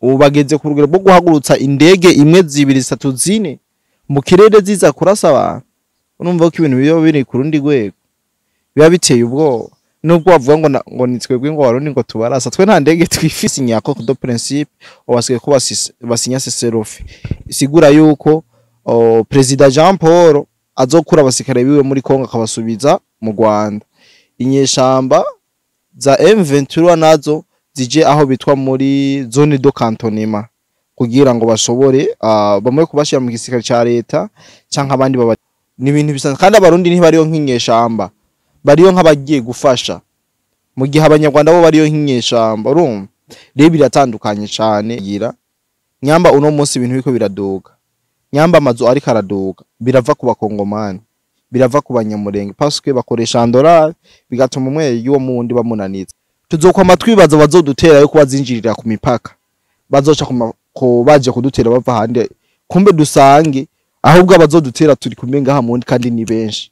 Ubu bageze ku rugero rwo guhagurutsa indege imwe, zibiri, zitatu, zine mu kirere ziza kurasa abantu. Urumva ko ibintu biba biri ku rundi rwego, biba biteye ubwoba. Nubwo bavuga ngo ngo ni twebwe ngo Abarundi ngo tubarasa, twe nta ndege twifise. Accord de principe basigaye ko basinya cessez-le-feu, isigura yuko Perezida Jean Paul azokura abasirikare biwe muri Kongo akabasubiza mu Rwanda, inyeshamba za M23 nazo zije aho bitwa muri zone de cantonnement kugira ngo bashobore bamwe kubashira mu gisirikare ca leta canke abandi baba. Ni ibintu bisanzwe, kandi Abarundi ntibariyo nk'inyeshamba, bariyo nk'abagiye gufasha, mu gihe Abanyarwanda bo bariyo nk'inyeshamba. Urumva rero biratandukanye cane. Gira nyamba uno munsi ibintu biriko biraduga, nyamba amazu ariko araduga, birava ku Bakongomani, birava ku Banyamurenge, parce que bakoresha dolari, bigatuma umwe y'uwo mundi bamunaniza. Tuzokwama twibaza bazodutera yuko bazinjirira ku mipaka, bazoca ku baje kudutera bava hande, kumbe dusange ahubwo abazodutera turi kumwe ngaha mundi, kandi ni benshi.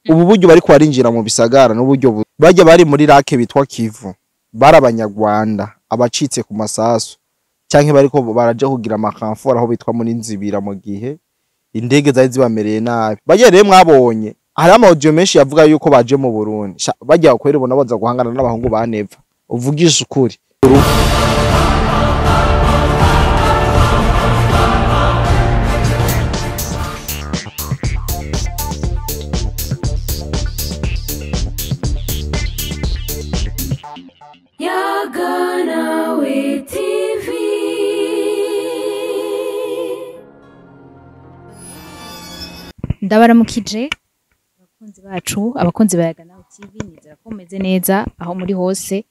Ubu buryo bariko barinjira mu bisagara n'uburyo bajya bari muri lac bitwa Kivu, bari Abanyarwanda abacitse ku masasu canke bariko baraja kugira amakamfora aho bitwa muri Nzibira, mu gihe indege zari zibamereye nabi. Bajya rero mwabonye hari ama audio menshi yavuga yuko baje mu Burundi. Bajya kwera ubona baza guhangana n'abahungu ba Neva. Uvugisha ukuri, Yaganawe TV. Ndabaramukije abakunzi bacu, abakunzi ba Yaganawe TV. Nizera ko mumeze neza aho muri hose.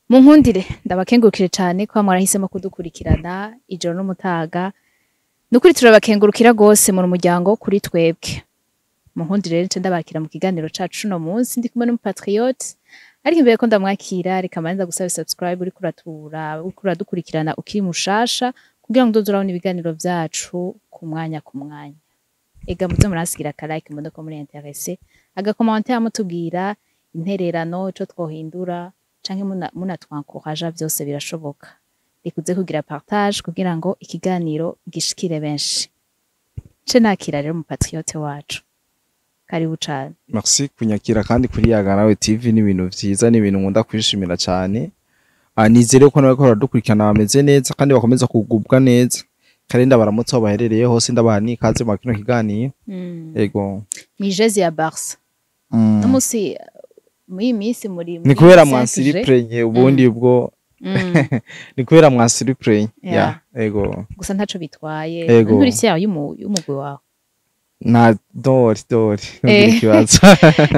Munkundire ndabakengurukire cyane ko mwarahisemo kudukurikirana ijoro n'umutaga. Nukuri turabakengurukira gose mu muryango kuri twebwe. Munkundire rero nce ndabakira mu kiganiro cacu no munsi. Ndi kumwe n'umupatriote, ariko imbere ko ndamwakira, reka manza gusaba subscribe uriko uratura, uriko uradukurikirana ukiri mushasha, kugira ngo uzoze urabona ibiganiro vyacu ku mwanya ku mwanya. Ega muze murasigira aka like mbone ko muri intéressé, agacommentaire mutubwira intererano, ico twohindura, canke munatwankoraja, byose birashoboka. Rikuze kugira partage kugira ngo ikiganiro gishikire benshi. Ce nakira rero umupatriote wacu, karibu cane. Merci kunyakira kandi kuri Yaganawe TV. Ni ibintu vyiza, ni ibintu nkunda kwishimira cyane. Nizere ko nawe ko baradukurikirana bameze neza kandi bakomeza kugubwa neza, kandi ndabaramutse aho baherereye hose, ndabaha n'ikaze mu kino kiganiro. Ego. Mw'ijezi ya Barca n'umusi muri iyi minsi muri Ni muri kubera 5G. mwansiriprenye ubundi ubwo ni kubera mwansiriprenye. Yeah. Yeah, ego. Gusa ntaco bitwaye. Ego. Nturi fier y'umugwi wawe? Na dori dori, ntugire ikibazo.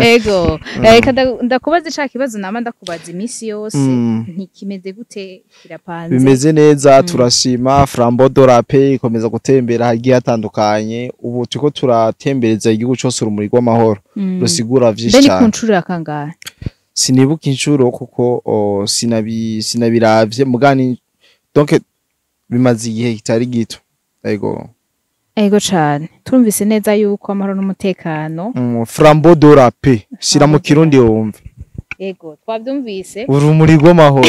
Ego. Reka ndakubaza ca kibazo nama ndakubaza iminsi yose: ntikimeze gute, kirapanze? Bimeze neza, turashima. Flambeau de la Paix ikomeza gutembera hagiye hatandukanye. Ubu turiko turatembereza igihugu cose urumuri rw'amahoro rusigura Mbe vyinshi ni ku cane. ncuro ya kangahe? Sinibuka inshuro kuko sinabiravye mugani, donc bimaze igihe kitari gito. Ego. Ego cane, turumvise neza yuko amahoro n'umutekano. Flambeau de la Paix, shira mu Flambeau de la Kirundi wumve. Ego, twavyumvise. Urumuri rw'amahoro.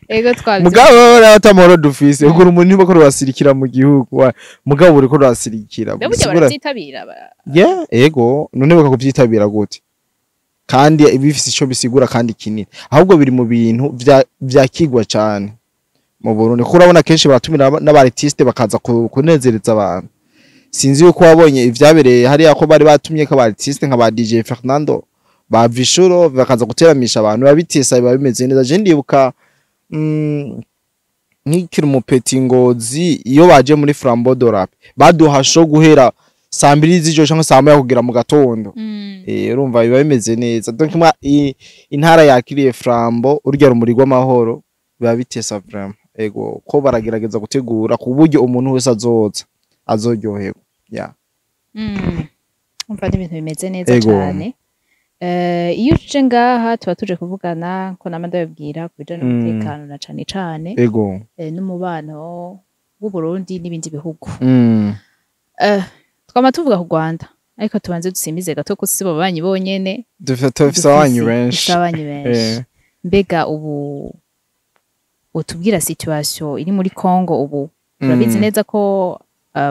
Ego, twavyumvise. Mugabo rero atamahoro dufise, urwo rumuri ntibariko rurasirikira mu gihugu. Mugabo ruriko rurasirikira. Mbe burya Bisigura- baravyitabira Yeah, ego, none bakakuvyitabira gute kandi bifise ico bisigura kandi kinini? Ahubwo biri mu bintu vyakigwa cane mu Burundi, kuko urabona kenshi baratumira n'aba artiste bakaza kunezereza abantu. Sinzi yuko wabonye ivyabereye hariya, ko bari batumye ko aba artiste nka ba DJ Fernando, ba Vishuro, bakaza guteramisha abantu, biba bitesa, biba bimeze neza. Je ndibuka nkikiri umupeti Ngozi, iyo baje muri Flambeau de la Paix baduha show guhera saa 2 z'ijoro canke saa 1 kugera mu gatondo. Urumva biba bimeze neza. Donc intara yakiriye Flambeau, urya rumuri rw'amahoro, biba bitesa vraiment. Ego, ko baragerageza gutegura ku buryo umuntu wese azoza azoryoherwa. Yeah. Umva n'ibintu bimeze neza Ego. cane. Iyo uje ngaha tuba tuje kuvugana, ko nama ndababwira, ku bijanye n'umutekano na cane cane n'umubano w'u Burundi n'ibindi bihugu. Twama tuvuga ku Rwanda, ariko tubanze dusimbize gato ko si bo babanyi bonyene. Dufite ababanyi benshi. Dufise ababanyi benshi. Mbega ubu Utubwira situation iri muri Congo ubu. Turabizi neza ko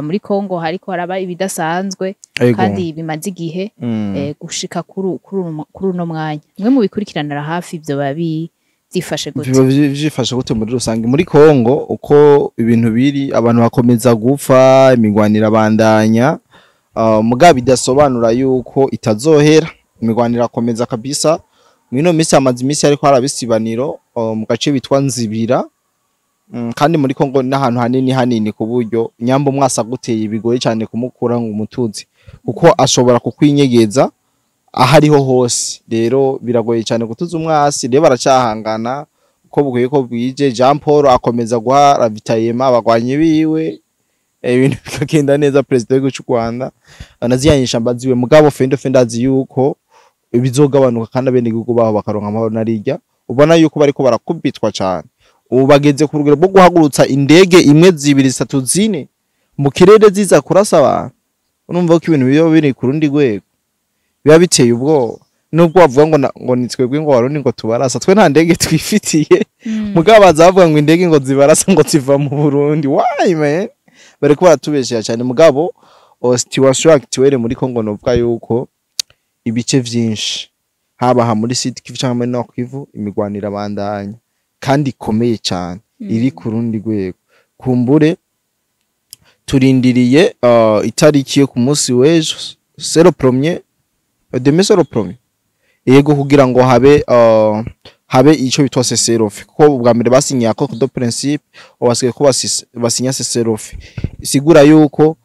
muri Congo hariko haraba ibidasanzwe kandi bimaze igihe, gushika kuri uno mwanya. Mwe mubikurikiranira hafi, ivyo babi vyifashe gute? Biba vyifashe gute muri rusange muri Congo? Uko ibintu biri, abantu bakomeza gupfa, imigwaniro irabandanya, mugabo bidasobanura yuko itazohera. Imigwaniro irakomeza kabisa. Mwino misi hamaze imisi ariko haraba isibaniro mu gace bitwa Nzibira. Kandi muri Congo n'ahantu hanini hanini, ku buryo nyambo mwasa guteye bigoye cyane kumukura ngo umutuzi, kuko ashobora kukwinyegeza aho ariho hose. Rero biragoye cyane gutuza umwasi. Rero baracahangana uko bukwiye ko bwije. Jean Paul akomeza guha ravitaillement abagwanyi biwe, ibintu bikagenda neza. Perezida w'igihugu cy'u Rwanda anaziyanyisha mbaziwe, mugabo fendo fendo azi yuko bizogabanuka kandi abenegihugu baho bakaronka amahoro. Narirya ubona yuko bariko barakubitwa cyane, ubu bageze ku rugero rwo guhagurutsa indege imwe, zibiri, zitatu, zine mu kirere ziza kurasa abantu. Urumva ko ibintu biba biri ku rundi rwego, biba biteye ubwoba. Nubwo bavuga ngo ngo ni twebwe ngo Barundi ngo tubarasa, twe nta ndege twifitiye. Mugabo baza bavuga ngo indege ngo zibarasa ngo ziva mu Burundi. Why, man? Bariko baratubeshera cyane. Mugabo situation actuelle muri Congo, novuga yuko ibice vyinshi, haba aha muri Sud Kivu canke muri Nord Kivu, imigwaniro irabandanya kandi ikomeye cyane, iri ku rundi rwego. Kumbure turindiriye itariki yo ku munsi w'ejo, c'est le premier demain, c'est le premier, yego, kugira ngo habe ico bitwa cessez-le-feu, kuko ubwa mbere basinye accord de principe, ubu basigaye ko basinya cessez-le-feu, isigura yuko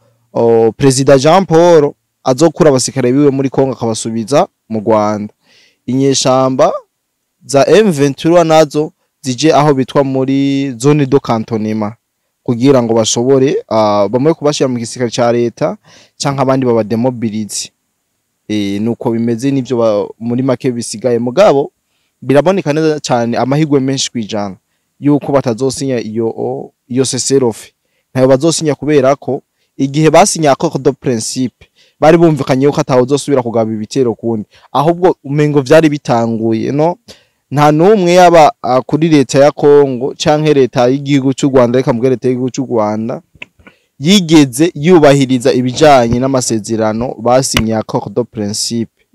Perezida Jean Paul azokura abasirikare biwe muri Congo akabasubiza mu Rwanda, inyeshamba za M23 nazo zije aho bitwa muri zone de cantonnement, kugira ngo bashobore bamwe kubashira mu gisirikare ca leta canke abandi babademobilize. Nuko bimeze, nivyo muri make bisigaye. Mugabo biraboneka neza cyane, amahirwe menshi kwijana yuko batazosinya iyo cessez-le-feu. Ntayo bazosinya, kubera ko igihe basinya accord de principe bari bumvikanye yuko atawuzosubira kugaba ibitero kundi, ahubwo umengo vyari bitanguye. No nta n'umwe, yaba kuri leta ya Congo canke leta y'igihugu cy'u Rwanda, reka mbwire leta y'igihugu cy'u Rwanda, yigeze yubahiriza ibijanye n'amasezerano basinye, accord de principe,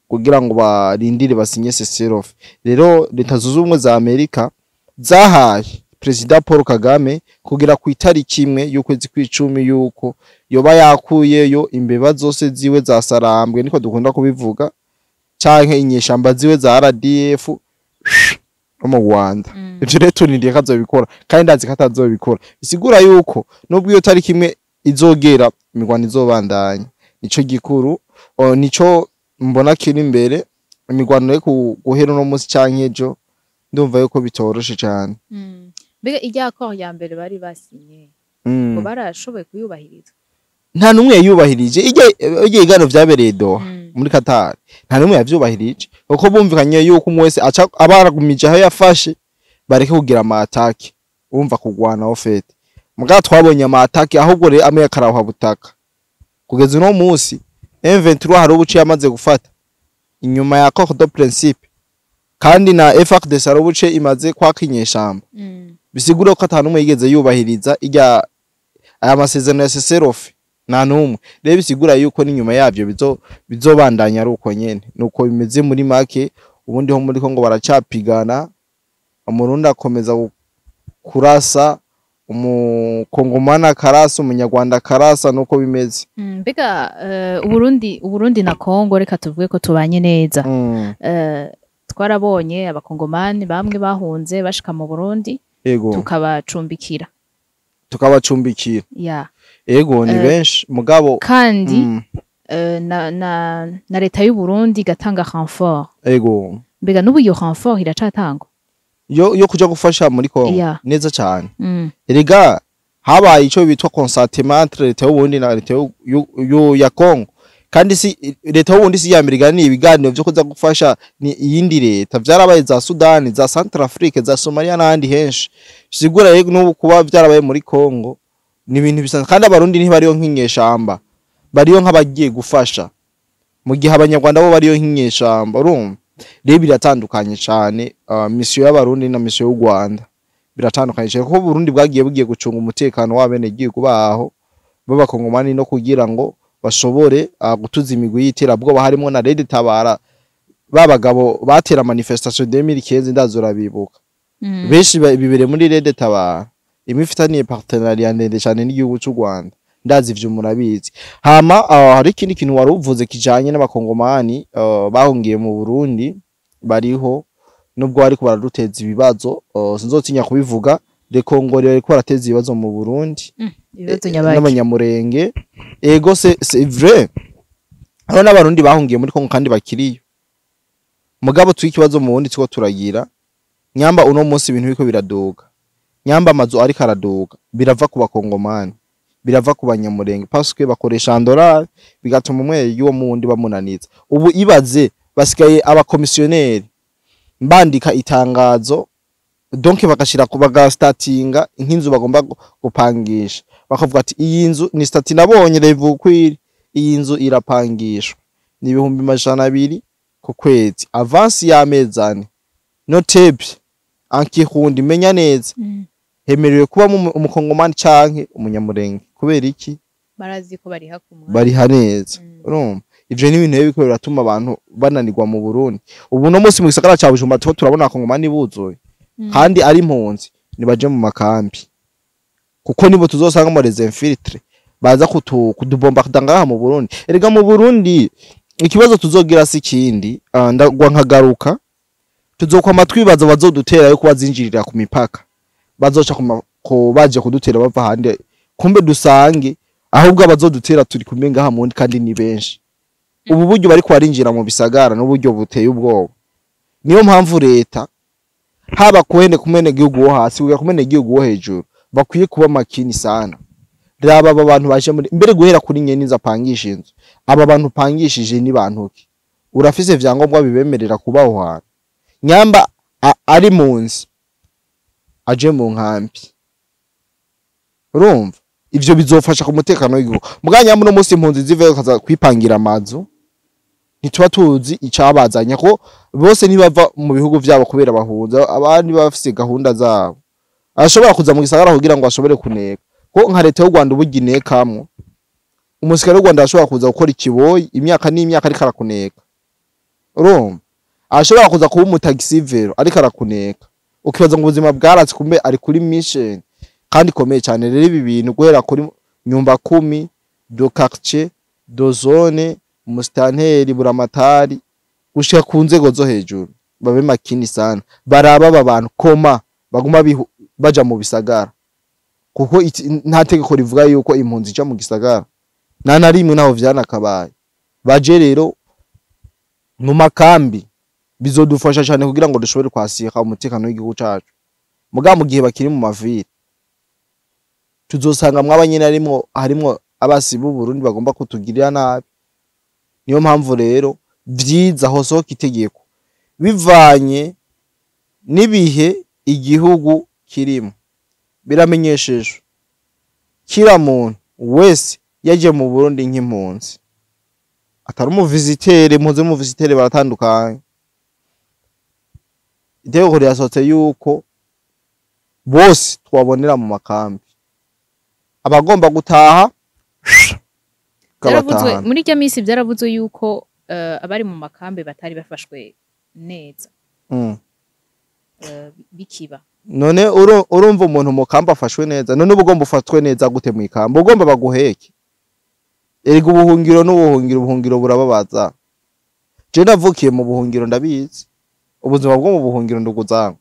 kugira ngo barindire basinye cessez-le-feu. Rero Leta Zunze Ubumwe za Amerika zahaye Perezida Paul Kagame kugira ku itariki 1 y'ukwezi kw'icumi yuko yoba yakuyeyo imbeba zose ziwe za Sarambwe, niko dukunda kubivuga, canke inyeshamba ziwe za RDF no mu Rwanda. Ivyo rero turindiriye ko azobikora, kandi ndazi ko atazobikora. Bisigura yuko nubwo iyo tariki 1 izogera, imirwano izobandanya. Nico gikuru, nico mbona kiri imbere. Imirwano yo guhera uno munsi canke ejo, ndumva yuko bitoroshe cane. Mbega irya accord ya mbere bari basinye, ngo barashoboye kuyubahiriza? Nta n'umwe yayubahirije. Irya ibiganiro vyabereye Doha muri Qatar, nta n'umwe yavyubahirije, kuko bumvikanye yuko umwe wese aca abaragumije aho yafashe, bareke kugira ama attaque, umva, kugwana au fait. Mugabo twabonye ama attaque, ahubwo rero amwe yakarahwa butaka. Kugeza uno munsi M23 hari ubuce yamaze gufata inyuma ya accord de principe, kandi na FARDC hari ubuce imaze kwaka inyeshamba. Bisigura ko ata n'umwe yigeze yubahiriza irya aya masezerano ya cessez-le-feu, nta n'umwe. Rero bisigura yuko n'inyuma yavyo bizobandanya ari uko nyene. Nuko bimeze muri make. Ubundi ho muri Kongo baracapigana, Umurundi akomeza kurasa, Umukongomani akarasa, Umunyarwanda akarasa, nuko bimeze. Mbega Uburundi na Congo, reka tuvuge ko tubanye neza. Twarabonye Abakongomani bamwe bahunze bashika mu Burundi, tukabacumbikira. Tukabacumbikira. Ego, ni benshi mugabo. Kandi na leta y'u Burundi igatanga renfort. Mbega n'ubu iyo renfort iracatangwa? Yo kuja gufasha muri Kongo? Neza cyane. Erega habaye ico bitwa consentement entre leta y'Uburundi na leta ya Kongo, kandi si leta y'Uburundi si ya mbere iganira ibiganiro vyo kuza gufasha ni iyindi leta. Vyarabaye za Sudani, za Centrafrique, za Somalia n'ahandi henshi. Sigura rero n'ubu kuba vyarabaye muri Kongo ni ibintu bisanzwe, kandi Abarundi ntibariyo nk'inyeshamba, bariyo nk'abagiye gufasha, mu gihe Abanyarwanda bo bariyo nk'inyeshamba. Urumva rero biratandukanye cyane, mission y'Abarundi na mission y'u Rwanda. Biratandukanye cyane, kuko Burundi bwagiye bugiye gucunga umutekano w'abenegihugu baho b'abakongomani no kugira ngo bashobore gutuza imigwi y'iterabwoba, harimo na Red Tabara, babagabo batera manifestation 2015, ndazi urabibuka. Benshi bibereye muri Red Tabara, imwe ifitaniye partenariat ndende cyane n'igihugu cy'u Rwanda. Ndazi ivyo murabizi. Hama hari ikindi kintu wari uvuze kijanye n'abakongomani bahungiye mu Burundi bariho, nubwo bariko baraduteza ibibazo. Sinzotinya kubivuga, les Congolais bariko barateza ibibazo mu Burundi. Ibibazo nyabaki? N'abanyamurenge. Ego, c'est vrai, hariho n'abarundi bahungiye muri Kongo kandi bakiriyo. Mugabo tuyi ikibazo mu Burundi turiko turagira nyamba uno munsi ibintu biriko biraduga, nyamba amazu ariko araduga, birava ku bakongomani, birava ku banyamurenge, parce que bakoresha dollar, bigatuma umwe y'uwo mundi bamunaniza. Ubu ibaze basigaye abakomisiyoneri bandika itangazo, donc bagashira ku bagastatinga nk'inzu bagomba gupangisha, bakavuga ati iyi nzu ni statut nabonye revukwiri, iyi nzu irapangishwa ni 200,000 ku kwezi, avance y'amezi 4, notebye ankihundi menya neza, hemerewe kuba umukongomani canke umunyamurenge. Kubera iki? Barazi ko bariha ku mwanya. Bariha neza. Urumva ivyo ni ibintu biriko biratuma abantu bananirwa mu Burundi. Ubu no munsi mu gisagara ca Bujumbura turiko turabona abakongomani buzuye kandi ari impunzi. Nibaje mu makambi, kuko nibo tuzosanga mu les infiltrés baza kudubombarda ngaha mu Burundi. Erega mu Burundi ikibazo tuzogira si kindi, ndagwa nkagaruka, tuzokwama twibaza bazodutera yuko bazinjirira ku mipaka, bazoca ku baje kudutera bava hande, kumbe dusange ahubwo abazodutera turi kumwe ngaha mu Burundi kandi ni benshi. Ubu buryo bariko barinjira mu bisagara n'uburyo buteye ubwoba. Niyo mpamvu leta, haba kuhene kumene gihugu wo hasi kugera kumene gihugu wo hejuru, bakwiye kuba makini sana. Raba aba bantu baje muri mbere, guhera kuri nyene inzu apangisha inzu, aba bantu pangishije ni bantu ki? Urafise vyangombwa bibemerera kuba aho hantu? Nyamba ari mu nzi aje mu nkambi. Urumva ivyo bizofasha ku mutekano w'igihugu. Muganya muno munsi impunzi ziveyo kaza kwipangira amazu, ntituba tuzi icabazanye, ko bose ntibava mu bihugu vyabo kubera bahunza. Abandi bafise gahunda zabo, ashobora kuza mu gisagara kugira ngo ashobore kuneka, ko nka leta y'u Rwanda uburyo inekamwo. Umusirikare w'u Rwanda ashobora kuza gukora ikiboyi imyaka n'imyaka ariko arakuneka. Urumva ashobora kuza kuba umutaxi-vélo ariko arakuneka, ukibaza ngo ubuzima bwaratse, kumbe ari kuri mission kandi ikomeye cyane. Rero ibi bintu guhera kuri nyumba kumi de quartier, de zone, umusitanteri, buramatari, gushika ku nzego zo hejuru, babe makini sana, baraba aba bantu koma baguma baja mu bisagara, kuko nta tegeko rivuga yuko impunzi ija mu gisagara, nta na rimwe, naho vyanakabaye. Baje rero mu makambi, bizodufasha cyane kugira ngo dushobore kwasika umutekano w'igihugu cacu. Mugabo mu gihe bakiri mu mavire, tuzosanga mwaba nyene harimwo abasi b'u Burundi bagomba kutugirira nabi. Niyo mpamvu rero vyiza hosohoka itegeko bivanye n'ibihe igihugu kirimo. Biramenyeshejwe kila muntu wese yaje mu Burundi nk'impunzi, atari umuvisiteri. Impunzi n'umuvisiteri baratandukanye. Itegeko rirasohotse yuko bose twabonera mu makambi, abagomba gutaha Byaravuzwe kabatahana. Muri irya minsi byaravuzwe yuko abari mu makambi batari bafashwe neza. Bikiba. None urumva umuntu mu kambi afashwe neza? None uba ugomba ufatwe neza gute mu ikambi? Ugomba baguheke? Erega ubuhungiro n'ubuhungiro, ubuhungiro burababaza. Je navukiye mu buhungiro, ndabizi ubuzima bwo mu buhungiro. Nduguzanga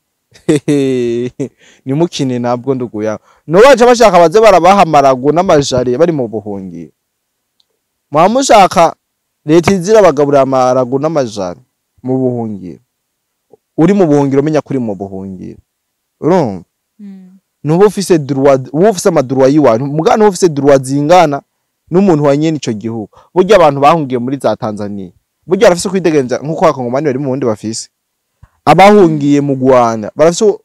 nimukine nabwo nduguya no baje bashaka baze barabaha amarago n'amajari bari mu buhungiro. Mwaba mushaka leta izira bagaburira amarago n'amajari mu buhungiro? Uri mu buhungiro, menya kuri mu buhungiro, urumva nuba ufise droit, uba ufise amadroit yiwanyu, muga nuba ufise droit zingana n'umuntu wa nyene ico gihugu. Burya abantu bahungiye muri za Tanzania burya barafise kwidegemvya nkuko abakongomani bari mu Burundi bafise. Abahungiye mu Rwanda barafise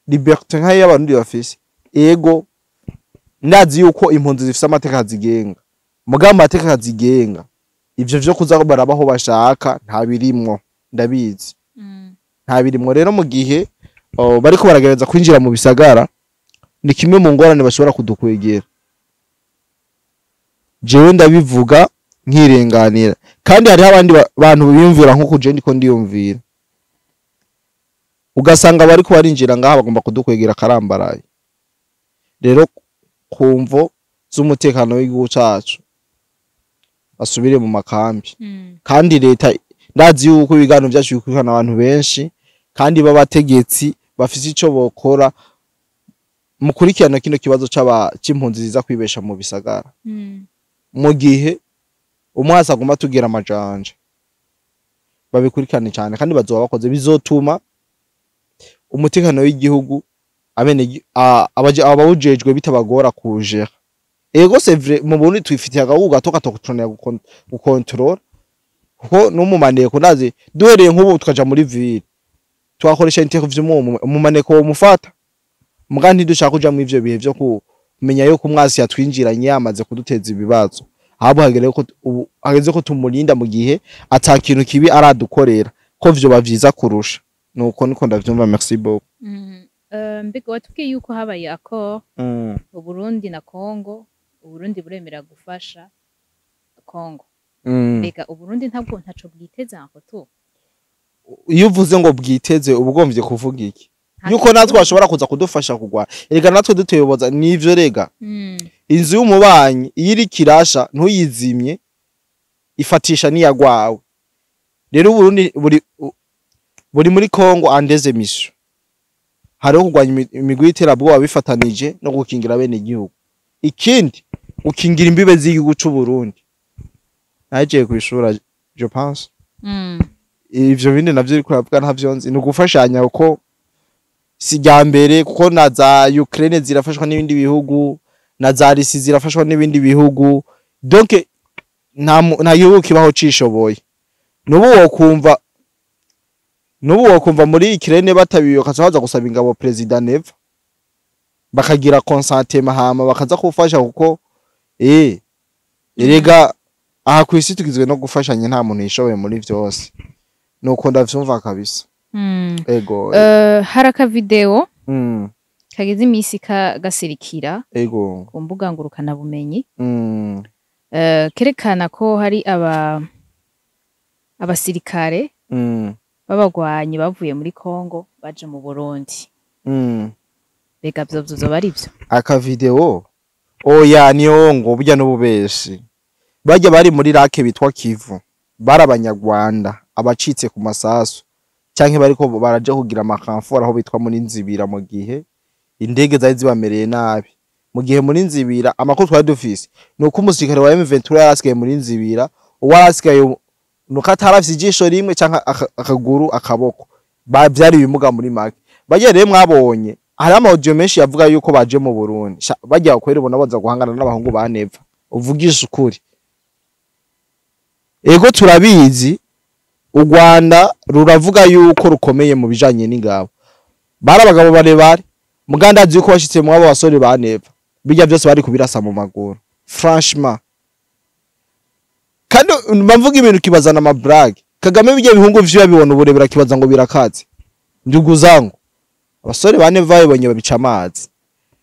liberté nk'ayo y'abarundi bafise. Ego, ndazi yuko impunzi zifise amateka azigenga, mugabo amateka azigenga ivyo vyo kuza barabaho bashaka nta birimwo, ndabizi, nta birimwo. Rero mu gihe Bariko baragerageza kwinjira mu bisagara, ni kimwe mu ngorane bashobora kudukwegera. Jewe ndabivuga nkirenganira, kandi hariho abandi bantu biyumvira nk'uko je ndiko ndiyumvira, ugasanga bariko barinjira ngaha bagomba kudukwegera karambaraye. Rero ku mvo z'umutekano w'igihugu cacu, basubire mu makambi. Kandi leta, ndazi yuko ibiganiro vyacu bikurikirana abantu benshi kandi b'abategetsi bafise ico bokora mukurikirana kino kibazo c'impunzi ziza kwibesha mu bisagara, mu gihe umwasi aguma tugira amajanja. Babikurikirane cyane, kandi bazoba bakoze, bizotuma umutekano w'igihugu abene abawujejwe bitabagora kujera. Ego, c'est vrai, mu Burundi twifitiye agahugu gato katokutonera gukontorora, kuko n'umumaneko ndazi duhereye nk'ubu tukaja muri ville twakoresha interview mu maneko wo mufata muga ntidushaka kuja mu ivyo bihe vyo kumenya yuko umwasi yatwinjiranye yamaze kuduteza ibibazo. Ahubwo hagere ko ubu hageze ko tumurinda mu gihe ata kintu kibi aradukorera, ko vyoba vyiza kurusha. Nuko niko ndavyumva. Merci beaucoup. Mbega watubwiye yuko habaye accord Uburundi na Congo, Uburundi buremera gufasha Congo. Mbega Uburundi ntabwo ntaco bwiteze aho tu? Iyo uvuze ngo bwiteze, uba ugombye kuvuga iki? Yuko natwe bashobora kuza kudufasha kugwa? Erega natwe duteyoboza nivyo rega. Inzu y'umubanyi iyo iri kirasha ntuyizimye, ifatisha niyagwawe. Rero Uburundi buri muri Congo andeze mission, hariho kurwanya imigwi y'iterabwoba bifatanije no gukingira bene igihugu, ikindi gukingira imbibe z'igihugu c'u Burundi. Nagiye kwishura, je pense. Ivyo bindi navyo uriko uravuga ntavyo nzi. Ni ugufashanya, kuko si irya mbere, kuko na za Ukraine zirafashwa n'ibindi bihugu, na za Russie zirafashwa n'ibindi bihugu. Donc nta gihugu kibaho cishoboye. N'ubu wokumva muri Ukraine batabiye, bakaza baza gusaba ingabo President Neva, bakagira consentement, hama bakaza kufasha, kuko erega aha kw'isi tugizwe no gufashanya, nta muntu yishoboye muri vyose. Nuko ndavyumva kabisa. Ego. Hari akavideo kageze imisi gasirikira ku mbuga ngurukanabumenyi, kerekana ko hari abasirikare b'abagwanyi bavuye muri Congo baje mu Burundi. Mbega vyo vyoba ari vyo? Akavideo? Oya, niyo ngo burya n'ububeshi. Bajya bari muri lac bitwa Kivu, bari abanyarwanda abacitse ku masasu canke bariko baraja kugira amakamfora aho bitwa muri Nzibira, mu gihe indege zari zibamereye nabi. Mu gihe muri Nzibira, amakuru twari dufise ni uko umusirikare wa M23 yarasigaye muri Nzibira, uwo yarasigaye nuko atarafise ijisho rimwe canke akaguru, akaboko, vyari ibimuga muri make. Bagiye rero, mwabonye hari ama audio menshi yavuga yuko baje mu Burundi. Bajya kwera ubona baza guhangana n'abahungu ba Neva. Uvugisha ukuri, ego turabizi, u Rwanda ruravuga yuko rukomeye mu bijanye n'ingabo, bari abagabo barebare. Muganda azi yuko bashitse mu abo basore ba Neva, bijya byose bari kubirasa mu maguru, franchement. Kandi bamvuga ibintu kibazana ama blague. Kagame bijya bihungu vyo babibona uburebera kibaza ngo birakaze. Ndugu zangu, abasore ba Neva babibonye babica amazi,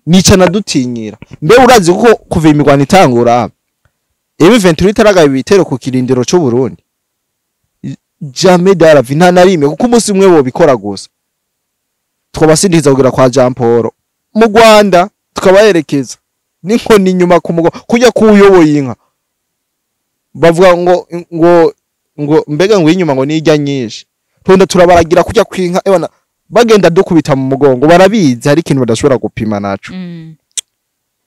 nica nadutinyira. Mbe urazi ko kuva imirwano itangura, M23 itaragaba ibitero ku kirindiro c'u Burundi? Jamais de la vie, nta na rimwe, kuko umunsi umwe bobikora gusa twabasindikiza kugera kwa Jean Paul mu Rwanda, tukabaherekeza n'inkoni inyuma ku mugo kujya kuyoboye inka. Bavuga ngo mbega ngo inyuma ngo nijya nyinshi, twenda turabaragira kujya kwinka ebana bagenda dukubita mu mugongo. Barabizi hari ikintu badashobora gupima naco.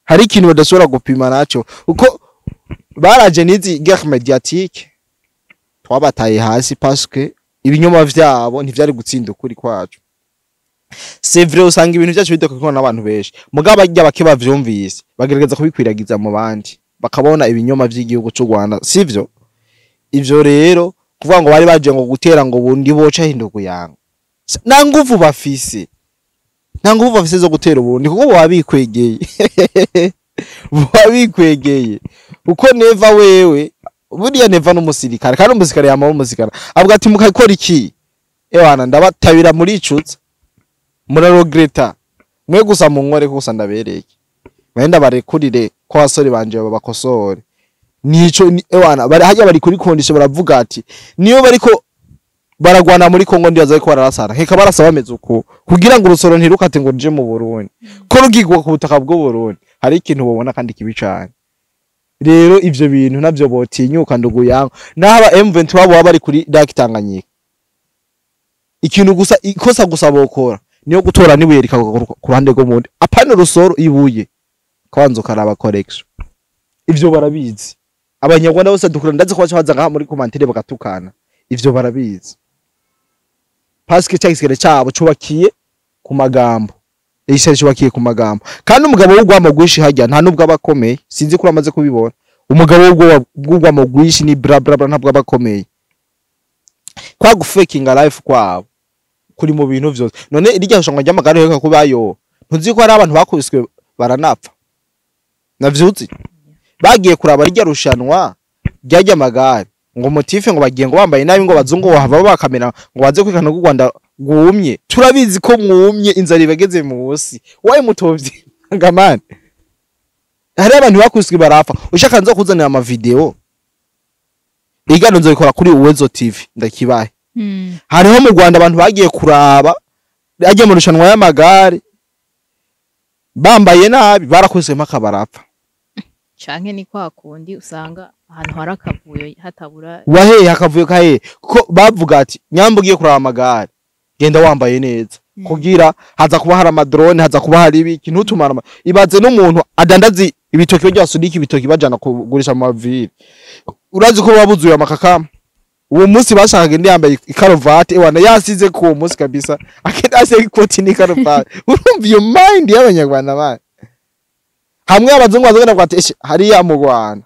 Hari ikintu badashobora gupima naco, uko baraje n'izi guerre médiatique twabataye hasi, parce que ibinyoma vyabo ntivyari gutsinda ukuri kwacu. C'est vrai, usanga ibintu byacu bidakorwa n'abantu benshi, mugabo barya bake bavyumvise bagerageza kubikwiragiza mu bandi, bakabona ibinyoma vy'igihugu c'u Rwanda, sivyo? Ivyo rero kuvuga ngo bari baje ngo gutera ngo bundi boca hinduku yanga, nta nguvu bafise, nta nguvu bafise zo gutera ubundi, kuko baba bikwegeye, baba bikwegeye, kuko Neva wewe buriya Neva n'umusirikare, kandi umusirikare yama umusirikare avuga ati mukakora iki, ewana ndabatabira muri icutsa. Muraregretta mwe gusa, munkore gusa ndabereke, mwenda barekurire ko abasore banje babakosore. Nico ewana bari hajya, bari kuri condition, baravuga ati niyo bariko baragwana muri Kongo, ndibaza ko bararasana heka barasa bameze uko kugira ngo urusoro ntirukate ngo ruje mu Burundi, ko rugigwa ku butaka bw'u Burundi hari ikintu bobona kandi kibi cane. Rero ivyo bintu navyo botinyuka, ndugu yangu, naho aba M23 baba bari kuri Lake Tanganyika, ikintu gusa, ikosa gusa bokora niyo gutora nibuye rikagwa ku ruhande rwo mundi, apana urusoro, ibuye kwanza ukaraba correction. Ivyo barabizi Abanyarwanda bose dukura, ndazi ko baca baza ngaha muri commentaire bagatukana. Ivyo barabizi parce que cya cyabo cubakiye ku magambo, igisirikare cubakiye ku magambo. Kandi umugabo w'urwamo rwinshi hajya nta nubwo aba akomeye, sinzi ko uramaze kubibona. Umugabo w'urwamo rwinshi ni bla bla bla, ntabwo aba akomeye. Kwa gufakinga life kwabo kuri mu bintu vyose. None irya rushanwa ry'amagare heruka kubayo, ntuzi ko hari abantu bakubiswe baranapfa? Navyuzi bagiye kuraba rirya rushanwa ryajya amagare, ngo motif ngo bagiye ngo bambaye nabi, ngo bazungu bahava bakamera ngo baze kwikana ko u Rwanda gwumye. Turabizi ko mwumye, inzara ibageze musi waye mutovye ngamane. Hari abantu bakubiswe barapfa. Ushaka nzo kuzanira ama video, igano nzobikora kuri Uwezo TV, ndakibaye. Hariho mu Rwanda abantu bagiye kuraba ajya mu rushanwa y'amagare bambaye nabi, barakubiswe mpaka barapfa. Canke ni kwa kundi usanga ahantu hari akavuyo hatabura. Waheye hakavuyo kahe, kuko bavuga ati nyamba ugiye kuraba amagare genda wambaye neza, kugira haza kuba hari amadrone, haza kuba hari ibiki, ntutumara ibaze n'umuntu adandaza ibitoki bajya basunika ibitoki bajana kugurisha mu mavire, urazi ko babuzuye amakakama. Uwo munsi bashaka agende yambaye ikaruvati, ewana yasize ko uwo munsi kabisa akenda asize ikoti n'ikaruvati. Urumva iyo mind y'Abanyarwanda bana hamwe abazungu bazogenda bati eshe hariya mu Rwanda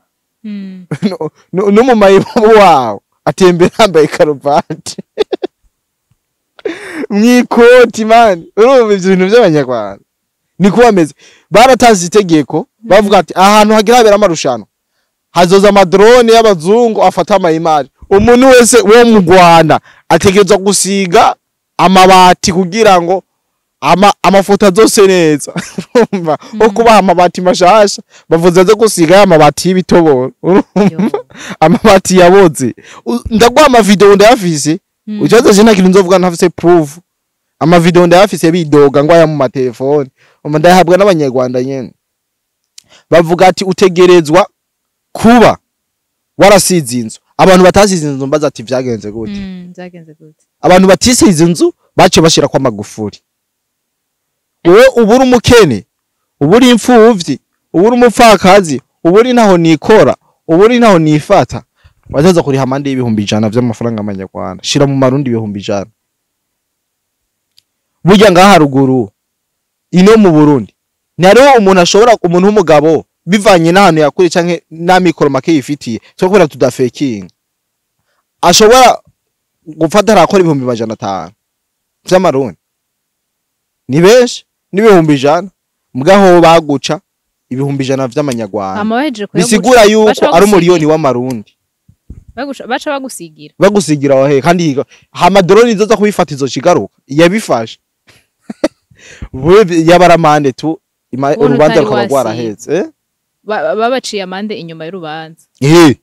no mu mayibobo wawo atembera yambaye karuvati mwikoti man. Urumva ivyo bintu by'Abanyarwanda niko bameze. Baratanze itegeko, bavuga ati ahantu hagira habera amarushanwa hazoza amadrone y'abazungu afata ama image, umuntu wese wo mu Rwanda ategerezwa gusiga amabati kugira ngo amafoto azose neza. Urumva wo kubaha amabati mashasha, bavuze aze gusiga ya mabati y'ibitoboro. Urumva amabati yaboze. Ndaguha amavideo ndayafise. Ikibazo je nta kintu nzovuga ntafise proof. Amavideo ndayafise bidoga ngo aya mu matelefone. Umva, ndayahabwa n'Abanyarwanda nyene, bavuga ati utegerezwa kuba warasize inzu. Abantu batasize inzu mbaza ati vyagenze gute? Byagenze gute? Abantu batisize inzu baciye bashira kwa magufuri. Wowe ubura umukene, ubura imfuvyi, ubura umupfakazi, ubura ntaho nikora, ubura ntaho nifata, wazaza kuriha amande y'100,000 vy'amafaranga y'Amanyarwanda. Shira mu marundi 100,000. Burya ngaha haruguru ino mu Burundi ntihariho umuntu ashobora, umuntu w'umugabo bivanye n'ahantu yakuriye canke n'amikoro make yifitiye, so kubera tudafakinga, ashobora gufata arakora 500,000 vy'amarundi, ni benshi, n'100,000 mugaho baguca 100,000 vy'Amanyarwanda. Hama bahejeje kuyaguca, bisigura yuko baca ari umuriyoni w'amarundi. Baca bagusigira. Bagusigira wahe? Kandi hama drone izoza kubifata izokigaruka yabifashe wewe yabaramande tu Ubona urubanza utari rukaba wasiga. rwarahetse, eh? Babaciye amande inyuma y'urubanza. Eh.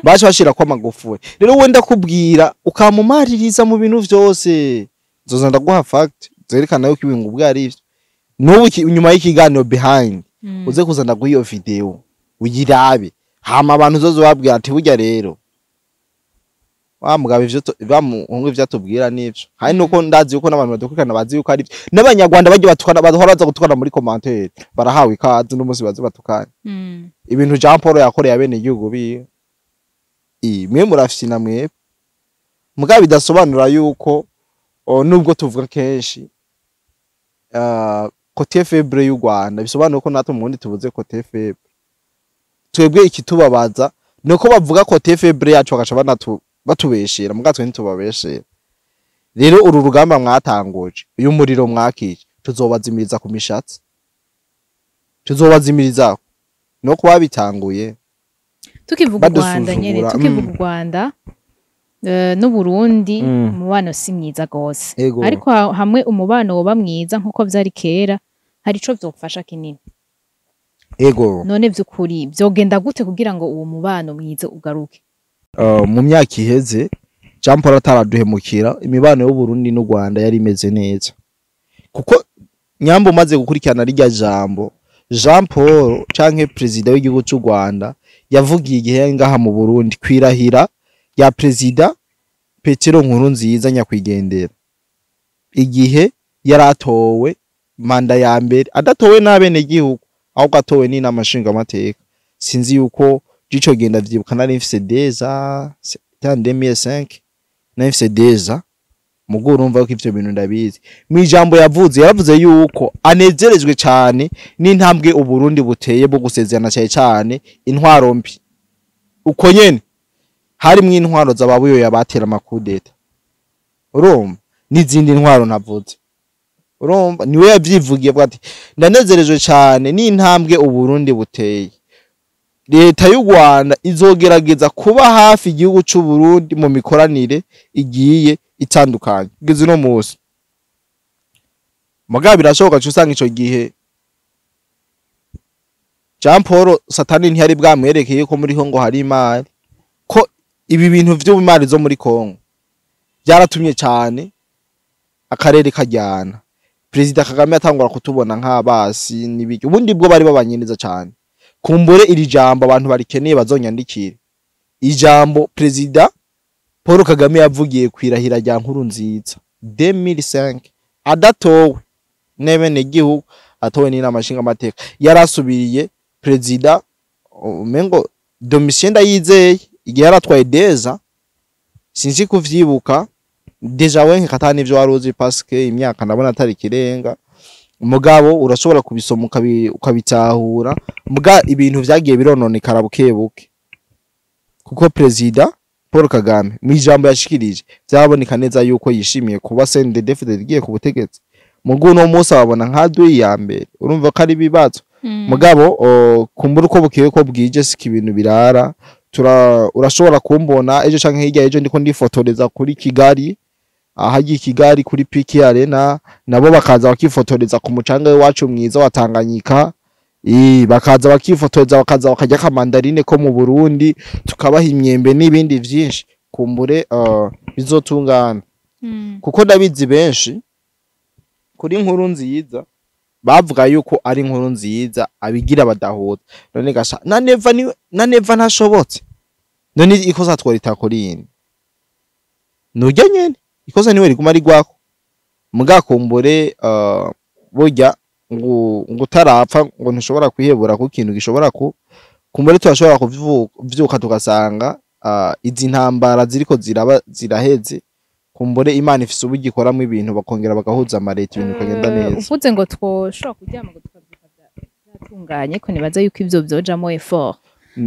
Baje bashira kwa magufuri. Rero wenda kubwira ukamumaririza mu bintu vyose. Nzoza ndaguha fact zerekana yuko ibintu ubwo ari ivyo. N'ubu inyuma y'ikiganiro behind uze kuza ndaguha iyo video uyirabe. Hama abantu uzoze babwira ati burya rero wa mugabo ivyo bamuhungu ivyo atubwira nivyo. Hari nuko ndazi yuko n'abantu badukurikirana bazi yuko ari ivyo. N'Abanyarwanda bagiye batukana, bahora baza gutukana muri commentaire, barahawe ikaze n'umunsi baze batukana. Ibintu Jean Paul yakoreye abene igihugu biwe, mwe murafyina mwebwe, mugabo bidasobanura yuko nubwo tuvuga kenshi côté faible y'u Rwanda, bisobanura ko natwe mu Burundi tubuze côté faible. Twebwe ikitubabaza nuko bavuga côté faible yacu bagaca batubeshera, mugabo twe ntitubabeshera. Rero uru rugamba mwatanguje, uyu muriro mwakije, tuzobazimiriza ku mishatsi, tuzobazimiriza no kuba bitanguye. Tukivuga u Rwanda nyene, Badusuzugura, tukivuga u Rwanda. n'Uburundi umubano si mwiza gose. Ariko hamwe umubano woba mwiza nkuko vyari kera, hari ico vyofasha kinini. None vy'ukuri vyogenda gute kugira ngo uwo mubano mwiza ugaruke? Mu myaka iheze Jean Paul ataraduhemukira, imibano y'u Burundi n'u Rwanda yari imeze neza, kuko nyambo umaze gukurikirana rirya jambo Jean Paul canke perezida w'igihugu c'u Rwanda yavugiye igihe ngaha mu Burundi kwirahira ya perezida Petero Nkurunziza nyakwigendera, igihe yaratowe manda ya mbere adatowe n'abene gihugu ahubwo atowe n'inama nshingamateka. Sinzi yuko gico genda vyibuka, nari mfise déjà 2005, nari mfise déjà mugo urumva ko ivyo bintu ndabizi. Mu ijambo yavuze, yaravuze yuko anezerejwe cane n'intambwe Uburundi buteye bwo gusezerana cyane cyane intwaro mbi, uko nyene harimwo intwaro z'ababuyoya batera amakudeta, urumva, n'izindi ntwaro ntavuze. Urumva niwe yavyivugiye avuga ati ndanezerejwe cane n'intambwe Uburundi buteye, leta y'u Rwanda izogerageza kuba hafi igihugu c'u Burundi mu mikoranire igiye itandukanye kugeza uno munsi. Mugabo birashoboka usanga ico gihe Jean Paul Satani ntiyari bwamwerekeye ko muri Kongo hari imari, ko ibi bintu vy'imari zo muri Kongo byaratumye cyane akarere kajyana. Perezida Kagame atangura kutubona nk'abasi n'ibiki, ubundi bwo bari babanye neza cyane. Kumbure iri jambo abantu barikeneye bazonyandikire, ijambo Perezida Paul Kagame yavugiye kwirahira rya Nkurunziza 2005 adatowe n'ebene gihugu, atowe n'inama nshingamateka, yarasubiriye Perezida umengo Domitien Ndayizeye igihe yaratwaye déjà, sinzi kuvyibuka déjà we nkata nivyo waruzi parce que imyaka ndabona atari kirenga, mugabo urashobora kubisoma ukabitahura. Muga ibintu vyagiye birononekara buke buke, kuko Perezida Paul Kagame mu ijambo yashikirije vyaboneka neza yuko yishimiye kuba CNDD-FDD igiye ku butegetsi. Mugu uno munsi ababona nka dui ya mbere, urumva ko ari ibibazo. Mugabo kumbura uko bukeye ko bwije sika ibintu birara. Urashobora kumbona ejo canke hirya ejo ndiko ndifotoreza kuri Kigali, ahagiye Kigali kuri PK Arena, nabo bakaza bakifotoreza ku mucanga wacu mwiza wa Tanganyika, bakaza bakifotoza, bakaza bakarya akamandarine ko mu Burundi, tukabaha imyembe n'ibindi vyinshi. Kumbure bizotungana, kuko ndabizi benshi kuri Nkurunziza bavuga yuko ari Nkurunziza abigira badahuza. None gasha na Neva ni na Neva ntashobotse, none ikosa tworita kuri yindi nurya nyene, ikosa niwe riguma rigwako. Mugakumbure burya ngo utarapfa ngo ntushobora kwihebura ku kintu gishobora ku kumbure turashobora kuvyuka tugasanga izi ntambara ziriko ziraba ziraheze. Kumbure Imana ifise uburyo ikoramwo ibintu, bakongera bagahuza amareta, ibintu bikagenda neza. Uvuze ngo twoshobora kuryama ngo tukavyuka vyatunganye, ko nibaza yuko ivyo vyojamwo effort.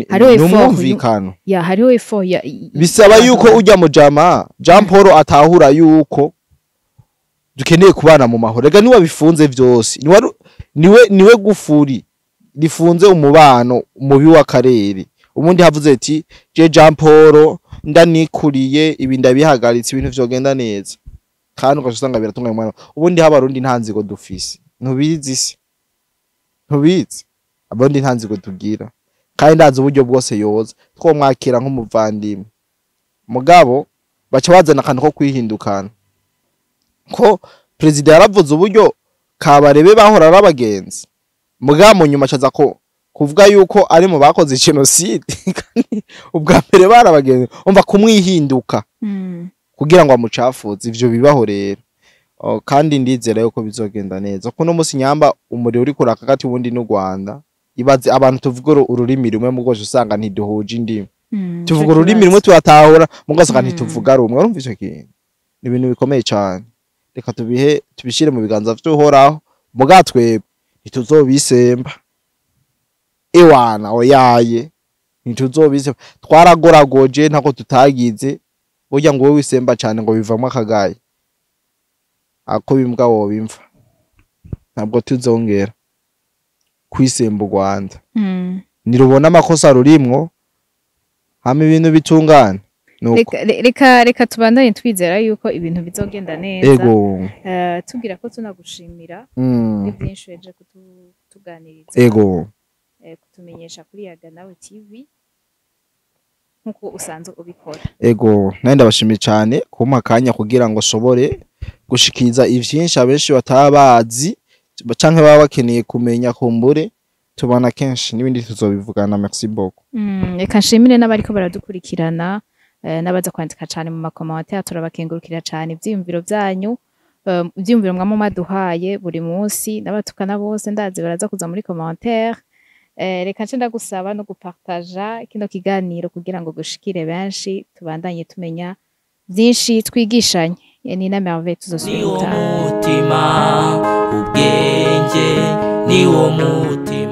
Hariho Ni effort umwumvikano. Ya, hariho effort ya Bisaba yuko ujya mu jama Jean Paul atahura yuko dukeneye kubana mu mahoro. Rega niwe bifunze vyose, niwe gufuri rifunze umubano mubi w'akarere. Ubundi havuze ati je Jean Paul ndanikuriye ibi, ndabihagaritse, ibintu vyogenda neza, kandi ugaca usanga biratunganya umwana. Ubundi habarundi nta nzigo dufise, ntubizi se? Ntubizi? Abarundi nta nzigo tugira, kandi ndazi uburyo bwose yoza twomwakira nk'umuvandimwe. Mugabo baca bazana akantu ko kwihindukana, ko perezida yaravuze uburyo Kabarebe bahora ari abagenzi, mugabo mu nyuma acaza ko kuvuga yuko ari mu bakoze genocide, kandi ubwa mbere bari abagenzi. Umva kumwihinduka kugira ngo amucafuze, ivyo bibaho rero. Oh, kandi ndizera yuko bizogenda neza, kuno musi nyamba umuriro uri kuraka hagati ubundi n'u Rwanda. Ibaze abantu tuvuga ururimi rumwe, mu usanga ntiduhuje indimi. Tuvuga Ico ururimi kibazo. rumwe turatahura, mugo usanga ntituvuga rumwe. Urumva ico kintu ni ibintu bikomeye cane. Reka tubihe tubishire mu biganza vy'Uhoraho, muga twebwe ntituzobisemba. Ewana oyaye, ntituzobisemba, twaragoragoje ntako tutagize. Burya ngo wowe wisemba cane ngo bivamwo akagaye ako bimbwa wobimva. Ntabwo tuzongera kwisemba u Rwanda. Nirubona amakosa rurimwo, hama ibintu bitungane. Nuko. Reka tubandanye twizera yuko ibintu bizogenda neza. Tubwira ko tunagushimira kuri byinshi weje kutuganiriza, kutumenyesha kuri Yaga Nawe TV nkuko usanzwe ubikora. Ego, nawe ndabashimiye cyane kumpa akanya kugira ngo nshobore gushikiriza ivyinshi abenshi bataba bazi canke baba bakeneye kumenya. Kumbure tubana kenshi n'ibindi tuzobivugana. Merci beaucoup. Reka nshimire n'abariko baradukurikirana, n'abaza kwandika cane mu ma commentaires. Turabakengurukira cane ivyiyumviro vyanyu, ivyiyumviro mwama mwaduhaye buri munsi. N'abatukana bose ndazi baraza kuza muri commentaire. Reka nce ndagusaba no gupartaja kino kiganiro kugira ngo gushikire benshi, tubandanye tumenya vyinshi, twigishanye. Ni na Merveille, tuzosubira Niwo ubutaha. mutima, ubwenge niwo mutima.